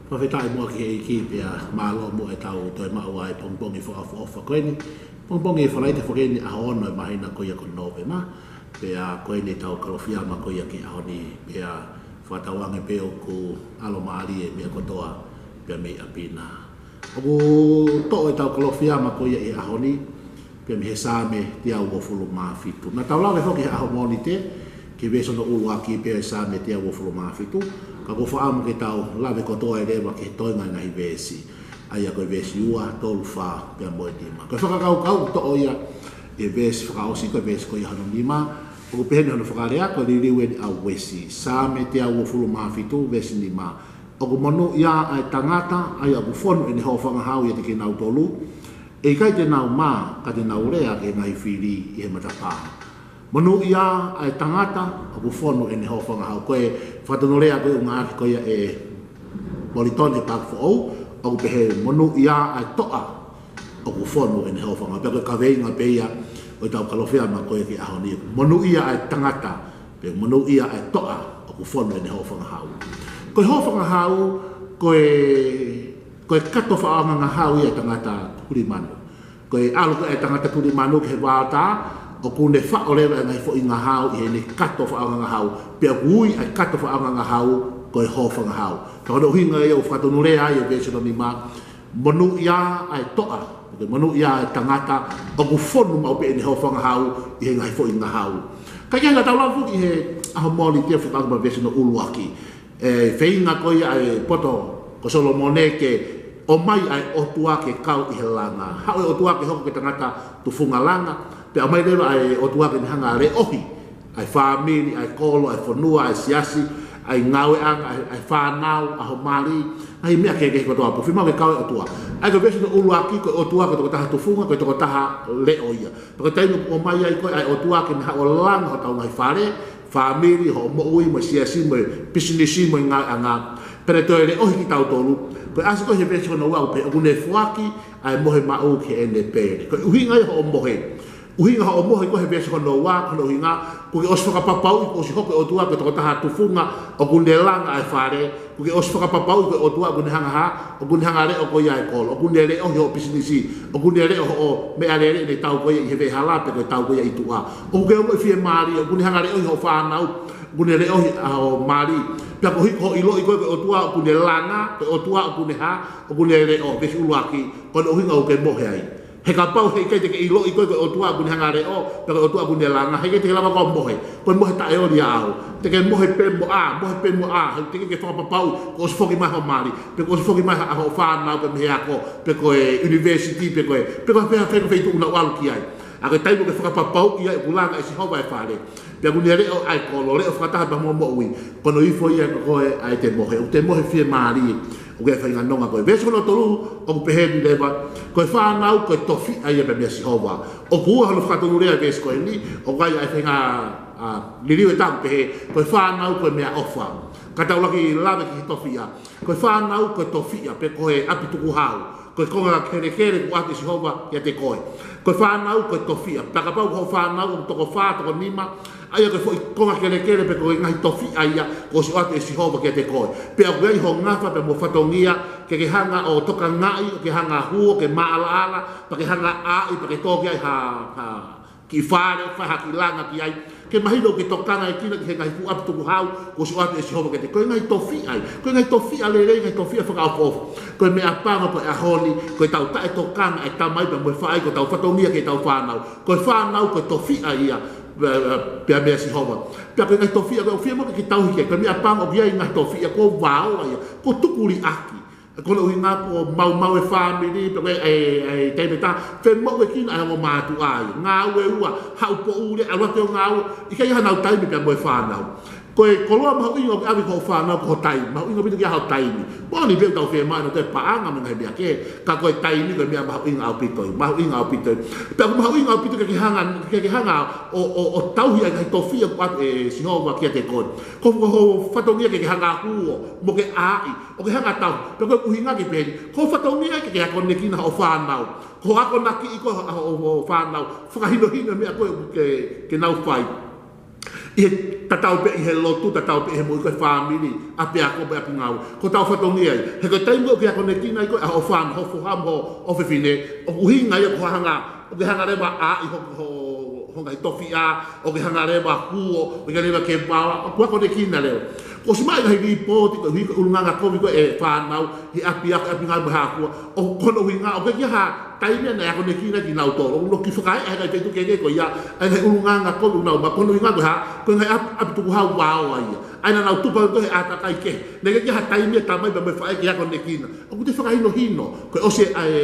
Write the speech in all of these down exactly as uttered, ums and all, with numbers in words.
Fakafetaʻi muʻa ki he ʻEiki pea mālō muʻa ʻetau toe maʻu ʻa e pongipongi fakaʻofoʻofa ko eni. Pongipongi Falaite foki eni, ʻaho ono ʻo e māhina ko ia ko Nōvema. Pea ko eni ʻetau Kalofiama ko ia ki he ʻaho ni, pea fakatauange pē ʻoku ʻalomālie e meʻa kotoa pea mei ʻapi na. ʻOku toʻo ʻetau Kalofiama ko ia ʻi he ʻaho ni, pea mei he Saame teau uofulu mā fitu. Naʻa tau lave foki he ʻaho Mōnite ki he veesi hono ʻuluaki pē ʻo e Saame teau uofulu mā fitu, ka ʻoku ou fakaʻamu ke tau lave kotoa ai leva ki he toenga e ngaahi veesi, ʻa ia ko e veesi ua, tolu, fā, pea mo e nima. Ko e fakakaukau ʻoku toʻo ia ʻi he veesi fakaʻosi, ko e veesi ko ia hono nima, ʻoku pehē ni hono fakalea, ko e liliu eni ʻa Uesi. Saame teau uofulu mā fitu, veesi nima. ʻOku monūʻia ʻa e tangata, ʻa ia ʻoku fonu ʻene hōfangahau ʻiate kinautolu, ʻe ʻikai te nau mā, ka te nau lea ki he ngaahi fili ʻi he matapā. Monūʻia ʻa e tangata ʻoku fonu ʻene hōfangahau. Ko e fakatonulea ko ē ʻoku ngāueʻaki ko ia ʻe Molitoni he paaki foʻou, ʻoku pehē, monūʻia ʻa e toʻa ʻoku fonu ʻene hōfangahau. Pea ko e kaveinga pē ia ʻo ʻetau Kalofiama ko ia ki he ʻaho ni. Monūʻia ʻa e tangata, pea monūʻia ʻa e toʻa ʻoku fonu ʻene hōfangahau. Ko e hōfangahau, ko e, ko e kato faʻaʻohangahau ia ʻa e tangata tulimanu. Ko e ʻalu ko ē ʻa e tangata tulimanu ki he vaotā, ʻoku ne faʻo leva e ngaahi foʻi ngahau ʻi heʻene kato faʻaʻohangahau, pea ʻoku ui ʻa e kato faʻaʻohangahau ko e hōfangahau. Pea ko hono ʻuhinga ia ʻoku fakatonulea ai e veesi hono nima, monūʻia ʻa e toʻa, ʻoku monūʻia ʻa e tangata ʻoku fonu maʻu pē ʻene hōfangahau ʻi he ngaahi foʻi ngahau. Kae kehe, naʻa tau lave foki he ʻaho Mōnite ʻo fekauʻaki mo e veesi hono ʻuluaki, e feinga ko ia ʻa e poto ko Solomone ke ʻomai ʻa e ʻOtua ke kau ʻi he langa. Haʻu e ʻOtua ke hoko ko e tangata tufunga langa, pea ʻomai leva ʻa e ʻOtua ke ne hanga ʻo leʻohi ʻa e fāmili, ʻa e kolo, ʻa e fonua, ʻa e siasi, ʻa e ngāueʻanga, ʻa e, ʻa e fānau, ʻa hoʻo mali, ngaahi meʻa kehekehe kotoa pē. Fiemaʻu ke kau e ʻOtua. ʻA ia ko e veesi hono ʻuluaki, ko e ʻOtua ko e tokotaha tufunga, ko e tokotaha leʻo ia. Pea ko e taimi ʻoku ʻomai ai ko ē ʻa e ʻOtua ke ne haʻu ʻo langa hotau ngaahi fale, fāmili, hoʻo moʻui, mo e siasi, mo e pisinisi, mo e ngāueʻanga, pea ne toe leʻohi kitautolu, ko e ʻasi ko ē he veesi hono ua ʻoku pehē, ʻoku ne foaki ʻa e mohe maʻu ki heʻene pele. Ko e ʻuhinga ia hoʻo mohe. ʻUhinga hoʻo mohe ko ē he veesi hono ua, ko hono ʻuhinga, kuo ke ʻosi fakapapauʻi kuo ʻosi hoko e ʻOtua ko e tokotaha tufunga, ʻoku ne langa ʻa e fale, kuo ke ʻosi fakapapauʻi ko e ʻOtua ʻoku ne hanga ʻo hā, ʻoku ne hanga ʻo leʻo ko ia e kolo, ʻoku ne leʻohi hoʻo pisinisi, ʻoku ne leʻo hoʻo meʻalele ne tau ko ia ʻi he veʻehala pe ko e tau ko ia ʻi tuʻa. ʻOku ke ongoʻi fiemālie, ʻoku ne hanga ʻo leʻohi hoʻo fānau, ʻoku ne leʻohi ʻa hoʻo mali. Pea koeʻuhi ko hoʻo ʻiloʻi ko ē ko e ʻOtua ʻoku ne langa, ko e ʻOtua ʻoku ne hā, ʻoku ne leʻo, veesi ʻuluaki, ko hono ʻuhinga ʻoku ke mohe ai. He kapau heʻikai te ke ʻiloʻi ko ē ko e ʻOtua ʻoku ne hanga ʻo leʻo, pe ko e ʻOtua ʻoku ne langa, heʻikai te ke lava koe ʻo mohe. Ko e mohe taʻeoli ia au. Te ke mohe pē mo ʻā, mohe pē mo ʻā, he teʻeki ke fakapapauʻi kuo ʻosi foki mai hoʻo mali, pe kuo ʻosi foki mai ha, hoʻo fānau, pe mei he ako, pe ko e university, pe ko e, pe ko e fē, fē, fē feituʻu naʻa nau ʻalu ki ai. ʻA ia ko e taimi ʻoku ke fakapapauʻi ai ʻoku langa ʻe Sihova e fale, pea ʻoku ne leʻo ʻa e kolo, leʻo fakataha pea mo hoʻo moʻui, ko hono ifo ia ko ē ʻa ʻete mohe, ʻoku te mohe fiemālie, ʻoku ke faʻa nonga ko ē. Veesi hono tolu, ʻoku pehē ni leva, ko e fānau ko e tofiʻa ia pea meia Sihova. ʻOku ua hono fakatonulea e veesi ko eni, ʻoku ʻi ai ʻa e faʻahinga, ʻa, liliu ʻe taha ʻoku pehē, ko e fānau ko e meʻaʻofa. Ka tau lava ke lave ki he tofiʻa. Ko e fānau ko e tofiʻa, pe ko e ʻapi tukuhau. Ko e konga kelekele kuo ʻoatu ʻe Sihova kiate koe. Ko e fānau ko e tofiʻa. Pea kapau ko hoʻo fānau ʻoku toko fā, toko nima, ʻa ia ko e foʻi konga kelekele pe ko e ngaahi tofiʻa ia kuo ʻosi ʻoatu ʻe Sihova kiate koe. Pea ʻoku ʻi ai hoʻo ngafa pea mo e fatongia ke ke hanga ʻo tokangaʻi, ʻo ke hanga ʻo huo, ke maʻalaʻala, pea ke hanga ʻo ʻai, pea ke tō ki ai ha, ha kiʻi fale, fai ha kiʻi langa ki ai. Ke mahino ʻoku ke tokangaʻi kinautolu ki he ngaahi fuʻu ʻapi tukuhau kuo ʻosi ʻoatu ʻe Sihova kiate koe. Ko e ngaahi tofiʻa ia. Ko e ngaahi tofiʻa lelei, ngaahi tofiʻa fakaʻofoʻofa. Ko e meʻapango ko e ʻaho ni, ko ʻetau taʻetokanga ʻa e tamai pea mo e faʻē, ko ʻetau fatongia ki heʻetau fānau. Ko e fānau ko e tofiʻa ia, pea, pea meia Sihova. Pea ko e ngaahi tofiʻa ko ē ʻoku fiemaʻu ke ke tauhi ki ai. Ko e meʻapango ʻoku ʻi ai e ngaahi tofiʻa kuo vaoa ia, kuo tuku liʻaki. Ko hono ʻuhinga kuo maumau e fāmili, pe ko e, e, e, taimi ʻe taha, femoʻuekina ʻa e ongo mātuʻa ia. Ngāue ua, haʻu poʻuli, ʻalu atu ʻo ngāue, ʻikai ha nau taimi pea mo e fānau. Ko e koloa mahuʻinga ʻoku ke ʻave ki hoʻo fānau ko hoʻo taimi, mahuʻinga ʻaupito ke ʻi ai hoʻo taimi. Moʻoni pē ʻoku tau fiemaʻu ʻenau toe paʻanga mo e ngaahi meʻa kehe, ka ko e taimi ko e meʻa mahuʻinga ʻaupito ia, mahuʻinga ʻaupito ia. Pea ʻoku mahuʻinga ʻaupito ke ke hanga, ke ke hanga ʻo, ʻo, ʻo tauhi ʻa e ngaahi tofiʻa kuo ʻoatu ʻe Sihova kiate koe. Ko, ko hoʻo fatongia ke ke hanga ʻo huo, mo ke ʻai, ʻo ke hanga ʻo tauhi, pea ko e ʻuhinga ke pehē ni, ko hoʻo fatongia ke ke akonekina hoʻo fānau. Ko hoʻo akonakiʻi ko ē hoʻo, hoʻo, hoʻo fānau, fakahinohino e meʻa ko ē ke, ke nau fai. ʻI he tatau pē ʻi he lotu, tatau pē ʻi he moʻui ko e fāmili, ʻapiako pe ʻapi ngāue. Ko hotau fatongia ia. He ko e taimi ʻoku ke akonekina ai ko ē ʻa hoʻo fānau, ho foha mo hoʻo ʻofefine, ʻoku ʻuhinga ia ko e hanga, ʻoku ke hanga leva ʻo ʻai ho, ho, ho ngaahi tofiʻa, ʻoku ke hanga leva ʻo huo, ʻoku ke hanga leva ke vaoa, ʻoku akonekina leva. Kuo ʻosi maʻu e ngaahi lipooti, koeʻuhi ko e ʻulungaanga kovi ko ē ʻa e fānau, ʻi he ʻapiako, ʻapi ngāue mo e hā fua, ʻoku, ko hono ʻuhinga, ʻoku ʻikai ha taimi naʻe akonekina kinautolu. ʻOku nau kei fakaeʻa he ngaahi feituʻu kehekehe ko ia, ʻa e ngaahi ʻulungaanga kovi ʻoku nau maʻu, ko hono ʻuhinga ko e hā, ko e ngaahi ʻapi, ʻapi tukuhau vaoa ia. ʻA ia naʻa nau tupu ai ko ē he ʻātakai kehe. Naʻe ʻikai ha taimi ʻa e tamai pea mo e faʻē ke akonekina. ʻOku te fakahinohino, ko e ʻosi ʻa e,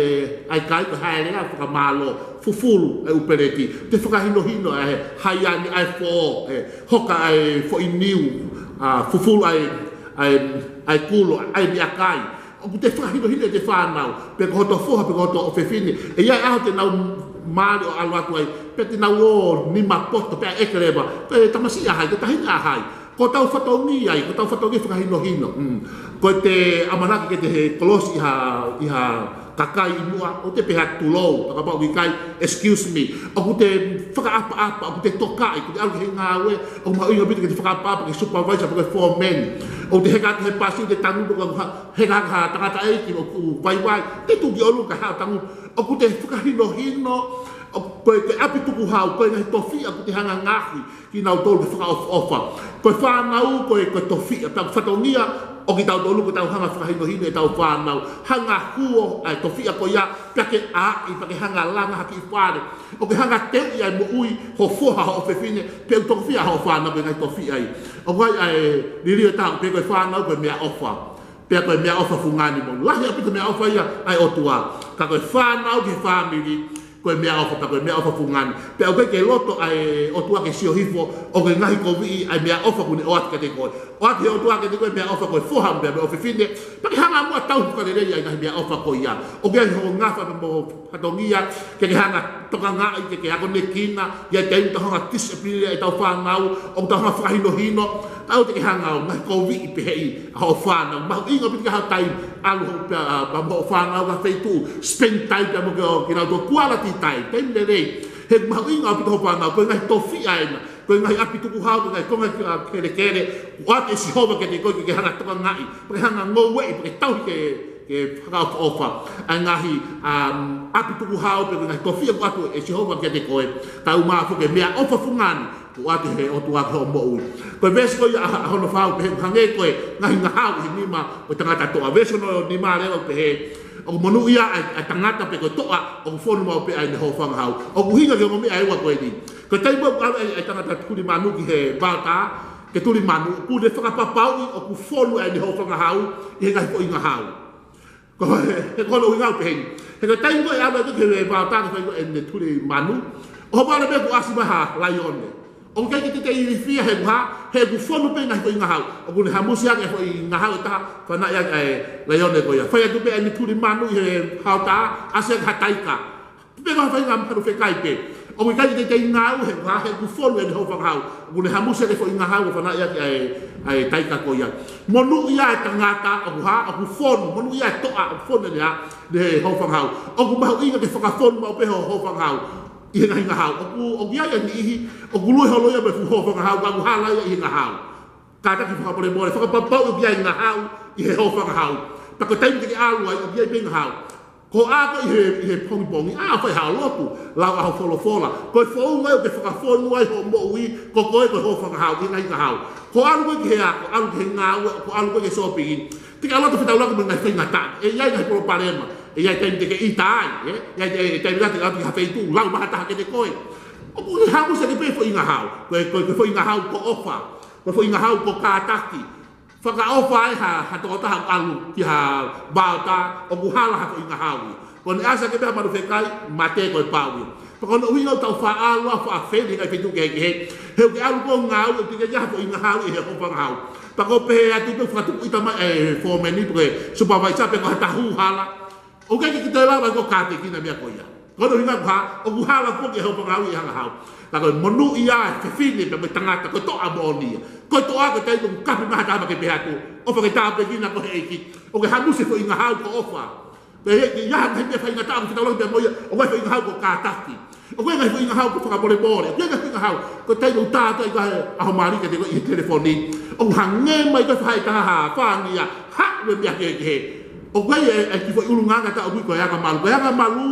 ʻa e kai, ko e hāʻele ʻo fakamālō, fufulu ʻa e ʻū peleti. Te fakahinohino ʻa e haiani, ʻa e foʻou, ʻe hoka ʻa e foʻi niu, ʻa, fufulu ʻa e, ʻa e, ʻa e kulo, ʻa e meʻakai. ʻOku te fakahinohino ʻete fānau, pe ko hoto foha, pe ko hoto ʻofefine. ʻE ʻi ai e ʻaho te nau mali ʻo ʻalu atu ai, pe te nau ō nima poto, pea ʻeke leva, ko e tamasiʻi ʻa hai, ko e taʻahine ʻa hai. Ko hotau fatongia ia, ko hotau fatongia fakahinohino. Mm. Ko ʻete ʻamanaki ke te kolosi ʻi ha, ʻi ha kakai ʻi muʻa, ʻoku te pehē tulou, fakapapauʻi ʻikai, excuse me. ʻOku te fakaʻapaʻapa, ʻoku te tokaʻi, ʻoku te ʻalu ki he ngāue, ʻoku mahuʻinga ʻaupito ke te fakaʻapaʻapa ki he supervisor, ki he foreman. ʻOku te heka atu he pasi, ʻoku te tangutu, ʻoku ha, heka ha tangataʻeiki ʻoku vaivai, te tuʻu ki ʻolunga kae haʻu ʻo tangutu. ʻOku te fakahinohino, ʻo, ko e, ko e ʻapi tukuhau, ko e ngaahi tofiʻa ʻoku te hanga ʻo ngaohi kinautolu ke fakaʻofoʻofa. Ko e fānau, ko e, ko e tofiʻa, pea ko e fatongia ʻo kitautolu ko ʻetau hanga ʻo fakahinohino ʻetau fānau. Hanga ʻo huo ʻa e tofiʻa ko ia, pea ke ʻai, pea ke hanga ʻo langa hake ʻi fale. ʻOku ke hanga ʻo teuʻi ʻa e moʻui ho foha, ho ʻofefine, pea ʻoku tofiʻa hoʻo fānau, ko e ngaahi tofiʻa ia. ʻOku ʻi ai ʻa e liliu ʻe taha, pehē ko e fānau ko e meʻaʻofa. Pea ko e meʻaʻofa fungani mo. Lahi ʻaupito e meʻaʻofa ia ʻa e ʻOtua. Ka ko e fānau ki he fāmili, ko e meʻaʻofa, pea ko e meʻaʻofa fungani. Pea ʻoku ʻikai ke loto ʻa e ʻOtua ke sio hifo ʻo ke ngaohikoviʻi ʻa e meʻaʻofa kuo ne ʻoatu kiate koe. ʻOatu ʻe he ʻOtua kiate koe e meʻaʻofa ko e foha pea mo e ʻofefine. Pea ke hanga muʻa ʻo tauhi fakalelei ʻa e ngaahi meʻaʻofa ko ia. ʻOku ʻi ai hoʻo ngafa pea mo ho fatongia, ke ke hanga ʻo tokangaʻi, ke ke akonekina, ʻi ai e taimi ʻoku tau hanga ʻo discipline ʻetau fānau, ʻoku tau hanga ʻo fakahinohino, ʻoua te ke hanga ʻo ngaohikoviʻi pehē ʻa hoʻo fānau. Mahuʻinga ʻaupito ke haʻu ʻo taimi, ʻalu hoʻo pea, ʻa, pea mo hoʻo fānau ki ha feituʻu, spend time pea mo kinautolu, quality time, taimi lelei. He mahuʻinga ʻaupito hoʻo fānau, ko e ngaahi tofiʻa ena, ko e ngaahi ʻapi tukuhau, ko e ngaahi konga, ʻa, kelekele, ʻoatu ʻe Sihova kiate koe ke ke hanga ʻo tokangaʻi, pea ke hanga ʻo ngoueʻi, pea ke tauhi ke, ke fakaʻofoʻofa ʻa e ngaahi, um, ʻapi tukuhau, pe ko e ngaahi tofiʻa kuo ʻoatu ʻe Sihova kiate koe, kae ʻumaʻā foki e meʻaʻofa fungani kuo ʻoatu ʻe he ʻOtua ki hoʻo moʻui. Ko e veesi ko ia ʻa, ʻa hono fā ʻoku pehē, hangē ko e ngaahi ngahau ʻi he nima ʻo e tangata toʻa. Veesi hono nima leva ʻoku pehē, ʻoku monūʻia ʻa e, ʻa e tangata pe ko e toʻa ʻoku fonu maʻu pē ʻa ʻene hōfangahau. ʻOku ʻuhinga ki he ongo meʻa ʻe ua ko eni. Ko e taimi ʻoku ʻalu ai ʻa e tangata tuli manu ki he vaotā ke tuli manu, ʻoku ne fakapapauʻi ʻoku fonu ʻa ʻene hōfangahau ʻi he ngaahi foʻi ngahau. Ko e, he ko hono ʻuhinga ʻoku pehē ni. He ko e taimi ko ē ʻe ʻalu ai ki he vaotā ke fai ko ē ʻene tuli manu, ʻohovale pē kuo ʻasi mai ha laione. ʻOku ʻikai ke te ilifia he ʻuha, he ʻoku fonu pē ngaahi foʻi ngahau. ʻOku ne hamusi ʻaki e foʻi ngahau ʻe taha, fanaʻi ʻaki ʻa e laione ko ia. Fai atu pē ʻene tuli manu ʻi he vaotā, ʻasi ʻaki ha taika. Pe ko ha faʻahinga manu fekai pē. ʻOku ʻikai ke te ngāue he ʻuha, he ʻoku fonu ʻene hōfangahau. ʻOku ne hamusi ʻaki e foʻi ngahau ʻo fanaʻi ʻaki ʻa e, ʻa e taika ko ia. Monūʻia e tangata ʻoku hā, ʻoku fonu, monūʻia e toʻa ʻoku fonu ʻene hā, ʻene hōfangahau. ʻOku mahuʻinga ke fakafonu maʻu pē hoʻo hōfangahau ʻi he ngaahi ngahau. ʻOku, ʻoku ʻi ai e niʻihi ʻoku lue holo ia mo e fuʻu hōfangahau, ka ʻoku hala ia ʻi he ngahau. Kātaki fakamolemole, fakapapauʻi ʻoku ʻi ai e ngahau ʻi he hōfangahau. Pea ko e taimi te ke ʻalu ai, ʻoku ʻi ai pē ngahau. Ko ʻā koe ʻi he, ʻi he pongipongi, ʻā ʻo fai haʻo lotu, lau ʻa hoʻo folofola. Ko e founga ia ʻoku ke fakafonu ai hoʻo moʻui, ko koe ko e hōfangahau, ʻi he ngaahi ngahau. Ko e ʻalu koe ki he ako, ʻalu ki he ngāue, ko e ʻalu koe ki he sōpingi. Te ke ʻalu atu ʻo fetaulaki mo e ngaahi faingataʻa. ʻE ʻi ai e ngaahi palopalema, ʻe ʻi ai e taimi te ke ʻita ai, ē? ʻE ʻi ai e taimi te ke ʻalu ki ha feituʻu, lau mai ha taha kiate koe. ʻOku ke hamusi ʻaki pē foʻi ngahau. Ko e, ko e, ko e foʻi ngahau ko e ʻofa. Ko e foʻi ngahau ko e kātaki. Fakaʻofa ai ha, ha tokotaha ʻoku ʻalu ki ha vaotā, ʻoku hala ha foʻi ngahau ia. Ko ʻene ʻasi ʻaki pē ha manu fekai, mate, ko e pau ia. Pea ko hono ʻuhinga ʻoku tau faʻa ʻalu ʻo faʻa feli he ngaahi feituʻu kehekehe. He ʻoku ke ʻalu koe ʻo ngāue, ʻoku ʻikai ke ʻi ai ha foʻi ngahau ʻi he hōfangahau. Pea ko e pehē atu pē ʻoku fakatupu ʻita mai e foreman pe ko e supervisor pe ko ha taha ʻoku hala. ʻOku ʻikai ke te lava ʻo kātekina e meʻa ko ia. Ko hono ʻuhinga ʻoku hā, ʻoku hala foki e hōfangahau ʻi he ngahau. Ka ko e monūʻia e fefine pea mo e tangata, ko e toʻa moʻoni ia. Ko e toʻa ko e taimi ʻoku kapi mai ha taha ke pehē atu, ʻofa ke tāpuekina koe ʻe he ʻEiki. ʻOku ke hamusi e foʻi ngahau ko e ʻofa. Pea ʻi he, ʻi he ngaahi meʻa faingataʻa ʻoku fetaulaki pea mo ia, ʻoku ʻi ai e foʻi ngahau ko e kātaki. ʻOku ʻi ai e ngaahi foʻi ngahau ko e fakamolemole. ʻOku ʻi ai e ngaahi foʻi ngahau ko e taimi ʻoku tā atu ai e ʻaho mali kiate koe ʻi he telefoni. ʻOku hangē mai ko e faʻahinga ha fānau ia, haʻu e meʻa kehekehe. ʻOku ʻi ai e, e kiʻi foʻi ʻulungaanga ʻoku ui ko e anga malu. Ko e anga malu,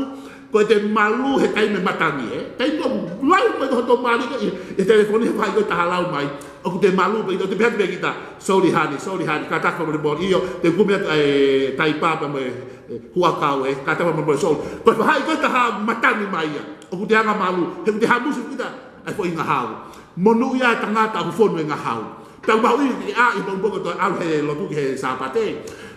ko ʻete malu he taimi matangi, ē. Taimi ʻoku lau mai ko hoto mali ko ē ʻi he telefoni he faʻahinga ko ē ʻe taha lau mai. ʻOku te malu pē, ʻoku te pehē pē kita, "Sorry, honey, sorry, honey, kātaki fakamolemole, ʻio, te u kumi atu e taipa pea mo e, e, huʻakau, ē, kātaki fakamolemole, sorry." Ko e faʻahinga ko ē ʻe taha matangi mai ia. ʻOku te anga malu, he ʻoku te hamusi kita, ʻa e foʻi ngahau. Monūʻia e tangata ʻoku fonu e ngahau. Pea ʻoku mahuʻinga ke ʻi ai e pongipongi ko e ʻalu he lotu ki he Sāpate.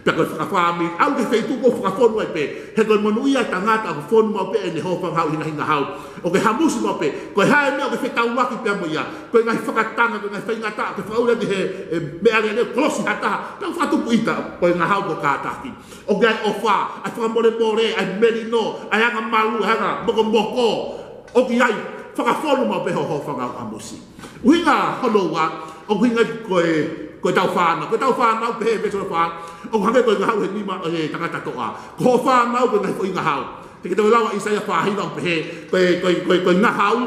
Pea ko e fakafāmili, ʻalu ki he feituʻu ʻoku fakafonu ai pē. He ko e monūʻia e tangata ʻoku fonu maʻu pē ʻene hōfangahau ʻi he ngaahi ngahau. ʻOku ke hamusi maʻu pē, ko e hā e meʻa ʻoku ke fetaulaki pea mo ia. Ko e ngaahi fakatanga, ko e ngaahi faingataʻa, ko e fakaʻuli atu he, e, meʻa lelei, kolosi ha taha. Pea ʻoku fakatupu ʻita, ko e ngahau ko e kātaki. ʻOku ʻi ai e ʻofa, ʻa e fakamolemole, ʻa e melino, ʻa e anga malu, ʻa e anga mokomoko. ʻOku ʻi ai, fakafonu maʻu pē hoʻo hōfangahau, hamusi. ʻUhinga hono ua, ʻoku ʻuhinga ko e, ko ʻetau fānau. Ko ʻetau fānau, pehē ʻe he veesi hono fā, ʻoku hangē ko e ngahau he nima ʻo e tangata toʻa. Ko hoʻo fānau ko e ngaahi foʻi ngahau. Te ke toe lau ʻa ʻĪsaia fā hiva ʻo pehē, ko e, ko e, ko e, ko e ngahau,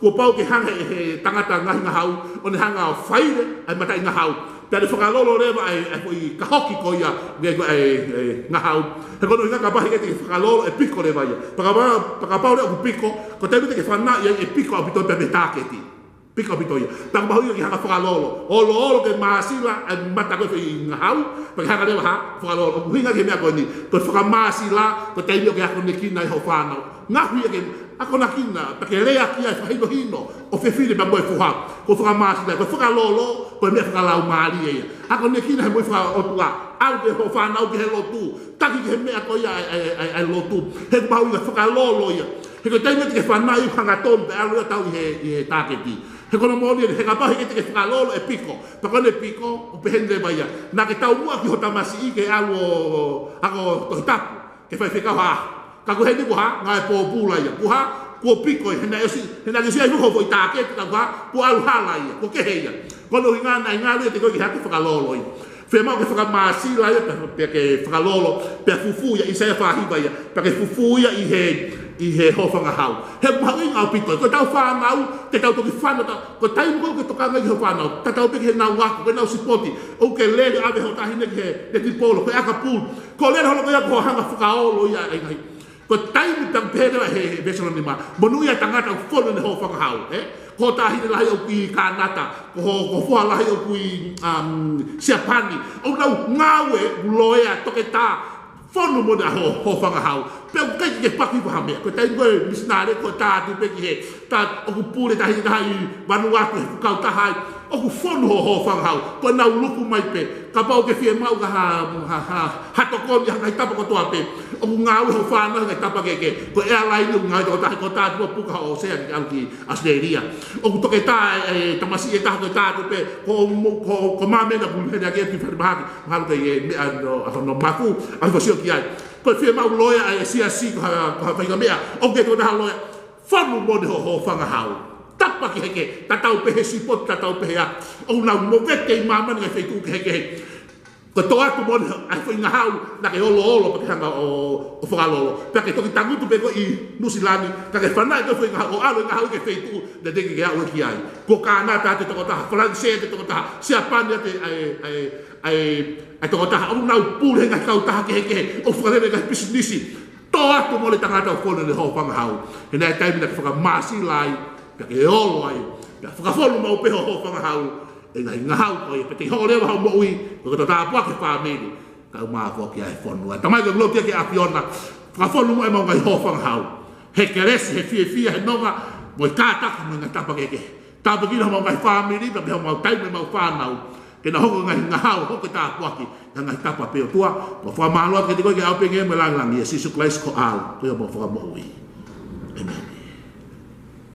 kuo pau ke hanga ʻe he tangata ngaahi ngahau, ʻo ne hanga ʻo faile ʻa e mataʻi ngahau. Pea ne fakalolo leva ʻa e, ʻa e foʻi kahoki ko ia, nge ko e, e, ngahau. He ko hono ʻuhinga kapau he ʻikai te ke fakalolo ʻe piko leva ia. Pea kapau, pea kapau leva ʻoku piko, ko e taimi te ke fanauʻi ai ʻe piko ʻaupito pē mei he tāketi. Piko ʻaupito ia. Pea ʻoku mahuʻinga ke hanga fakalolo. Oloolo ke māsila ʻa e mata ko ē foʻi ngahau, pea ke hanga leva ha fakalolo. ʻOku ʻuhinga ki he meʻa ko eni. Ko e fakamāsila, ko e taimi ʻoku ke akonekina ai hoʻo fānau. Ngaohi ia ke akonekina, pea ke lea ki ai fakahinohino, ʻofefine pea mo e foha. Ko e fakamāsila, ko e fakalolo, ko e meʻa fakalaumālie ia. Akonekina he moʻui fakaʻotua, ʻalu ki hoʻo fānau ki he lotu, taki ki he meʻa ko ia ʻa e, ʻa e, ʻa e, ʻa e lotu. He ʻoku mahuʻinga fakalolo ia. He ko e taimi te ke fanauʻi hangatonu pea ʻalu ia ʻo tau ʻi he, ʻi he tāketi. He ko hono moʻoni eni, he kapau he ʻikai te ke fakalolo ʻe piko. Pea ko ʻene piko, ʻoku pehē ni leva ia. Naʻa ke taumuʻa ki hoʻo tamasiʻi ke ʻalu ʻo, ako Tohi Tapu. Ke fai fekau ha. Ka ko eni kuo hā, ngāue pōpula ia. Kuo hā, kuo piko ia, he naʻe ʻosi, he naʻe ʻosi ʻai hoʻo foʻi tāketi, ka kuo hā, kuo ʻalu hala ia, kuo kehe ia. Ko hono ʻuhinga naʻe ngalo ia te koe ke hake fakalolo ia. Fiemaʻu ke fakamāsila ia, pea, pea ke fakalolo, pea fufū ia, ʻĪsaia fā hiva ia, pea ke fufū ia ʻi he, ʻi he hōfangahau. He ʻoku mahuʻinga ʻaupito, ko ʻetau fānau, te tau toki fānau, ta, ko e taimi ko ē ʻoku ke tokanga ki hoʻo fānau, tatau pē ki heʻenau ako, ko ʻenau sipoti, ʻoku ke lele ʻave ho taʻahine ki he netipolo, ko e ʻakapulu, ko e lele holo ko ia ko hoʻo hanga fakaolo ia ʻa e ngaahi. Ko e taimi pea ʻoku pehē leva he, he veesi hono nima, monūʻia e tangata ʻoku fonu ʻene hōfangahau, ē? Ko ho taʻahine lahi ʻoku ʻi Kānata, ko ho, ko ho foha lahi ʻoku ʻi, um, Siapani, ʻoku nau ngāue, loea, toketā, fonu mo ʻene hō, hōfangahau. Pea ʻoku ʻikai ke paki ha meʻa. Ko e taimi ko ē misinale ko e tā atu pē ki he, tā ʻoku pule tahi tahi, Vanuatu he kautaha ai. ʻOku fonu hoʻo hōfangahau. Ko ʻenau luku mai pē. Kapau ʻoku ke fiemaʻu ha, ha, ha, ha tokoni ʻi ha ngaahi tapa kotoa pē. ʻOku ngāue hoʻo fānau he ngaahi tapa kehekehe. Ko e airline ʻoku ngāue tokotaha, ko e tā atu ʻo puka hoʻo sea ke ʻalu ki ʻAositelēlia. ʻOku toketā e, e tamasiʻi ʻe taha ko e tā atu pē. Ko, ko, ko māmani ʻoku pehē ʻoku ke falimahaki. Mahalo ko e meʻa ʻa hono, ʻa hono mafu, ʻa hono sio ki ai. Ko e fiemaʻu loea ʻa e siasi ko ha, ko ha faʻahinga meʻa, ʻoku ke tokotaha loea. Fonu mo ʻene hō, hōfangahau. Tapa kehekehe, tatau pē he sipoti, tatau pē he ako. ʻOku nau movete ʻi māmani ngaahi feituʻu kehekehe. Ko e toʻo atu mo ʻene ʻa e foʻi ngahau, naʻa ke oloolo, pea ke hanga ʻo, ʻo fakalolo. Pea ke toki tangutu pē koe ʻi Nuʻusila ni, ka ke fanauʻi ko e foʻi ngahau, ʻo ʻalu e ngahau ki he feituʻu, naʻe teʻeki ke ke aʻu ki ai. Ko Kānata ʻa e tokotaha, Falanisē ʻa e tokotaha, Siapani ʻa e, ʻa e, ʻa e, ʻa e, ʻa e tokotaha, ʻoku nau pule he ngaahi kautaha kehekehe, ʻo fakalele ngaahi pisinisi, toʻo atu mo e tangata ʻoku fonu ʻene hōfangahau. He naʻe taimi naʻa ke fakamāsila ai, pea ke olo ai, pea fakafonu maʻu pē hoʻo hōfangahau, ʻe ngaahi ngahau ko ia, pea te ke hoko leva hoʻo moʻui, ko e koto tāpuaki e fāmili, kae ʻumaʻā foki ʻa e fonua. Tamai ko e lotu ki he ʻAfiona, fakafonu mo e mau ngaahi hōfangahau. He kelesi, he fiefia, he nonga, mo e kātaki, mo e ngaahi tapa kehekehe. Tāpuekina homau ngaahi fāmili, pea mo homau taimi mo ʻemau fānau. Ke nau hoko ko e ngaahi ngahau, hoko ko e tāpuaki, ʻi he ngaahi tapa pē ʻOtua. Mau fakamālō atu kiate koe ke ʻaupē ke mo e lāngilangi, ʻia Sīsū Kalaisi ko e ʻAlo, ko homau Fakamoʻui.